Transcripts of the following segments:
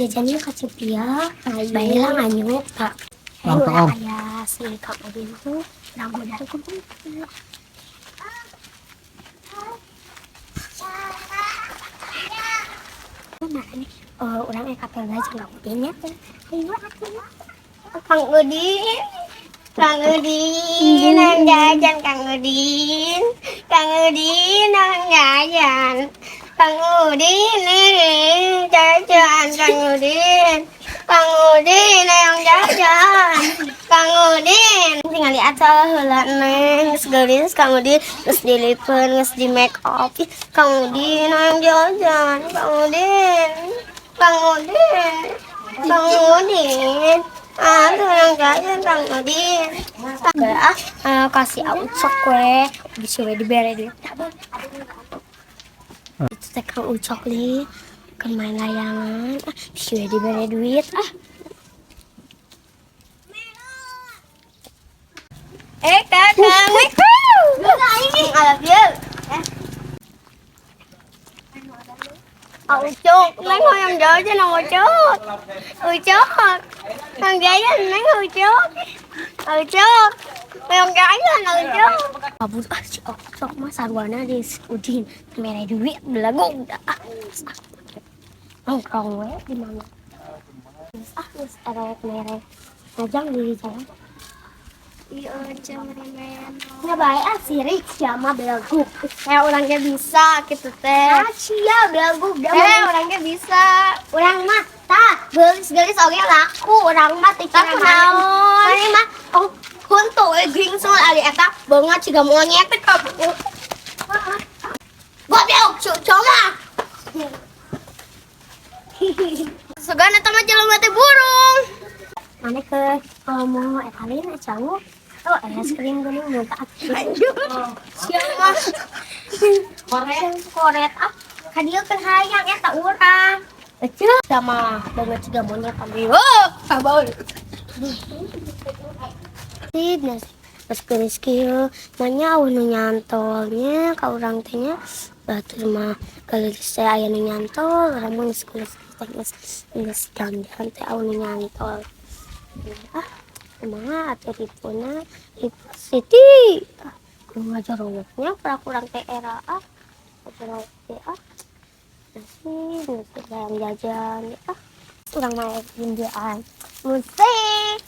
Jajannya ka Cepia, bae lah nganyuk tak. Lang taong. Aya si Kang Udin tuh, urang modal kudu. Nah, ini urang kapel aja Kang Udin ya. Ayo atuh. Kang Udin, Kang Udin, nang jajan Kang Udin, Kang Udin, nang jajan, Kang Udin, jajan Kang Udin, Kang Udin, nang jajan, Kang Udin. Tinggal lihat heula neng, geus geulis Kang Udin, geus dilipeun, geus di make up. Kang Udin, nang jajan, Kang Udin, Kang Udin, Kang Udin. Aduh, nang jajan Kang Udin. Ah, kasih Ucok we, bisa we dibere duit. Itu teh Kang Ucok li, keur main layangan, ah, bisa we dibere duit ah. Eh, kakak, I love you. Ucok, neng hoyong jajan Ucok. Ucok, nang jajan neng Ucok. Ucok, hoyong jajan Ucok. Kabur ah si Ucok mah sarwana di Udin mere duit belagu ah. Nongkrong we di mana? Ah, geus erek mere. Ngajang di jalan. Iya, jam remen. Nggak baik ah sirik siapa belagu. Orangnya bisa gitu teh. Ah sia belagu. Orangnya bisa. Orang mah tah geulis-geulis oge laku orang mah teh Laku naon? Mane mah oh huntu we gringsul ari eta beungeut siga monyet teh kabur. Goblok cucok mah. Sugan eta mah jelema teh burung. Mane ke mau eta lain canggu. Oh, es krim geuning mun tak. Siapa? Koret, koret ah. Ka dieu keur hayang eta urang. Eceu sama beungeut siga monyet ambil. Oh, kabur. Nasi pas geulis kieu manya eueuh nu nyantolnya ka urang teh nya. Batur mah geulis teh aya nu nyantol, urang mah geus geulis teh geus jang-jang teh eueuh nu nyantol. Ah, kumaha atuh ripuna ripu Siti. Ah, kudu ngajorowoknya kurang-kurang teh era ah. Ngajorowok teh ah. Nasi, nasi bayang jajan ah. Urang mah indiaan musik.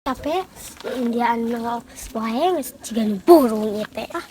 Tapi Indiaan wae geus jiga nu burung ieu teh ah.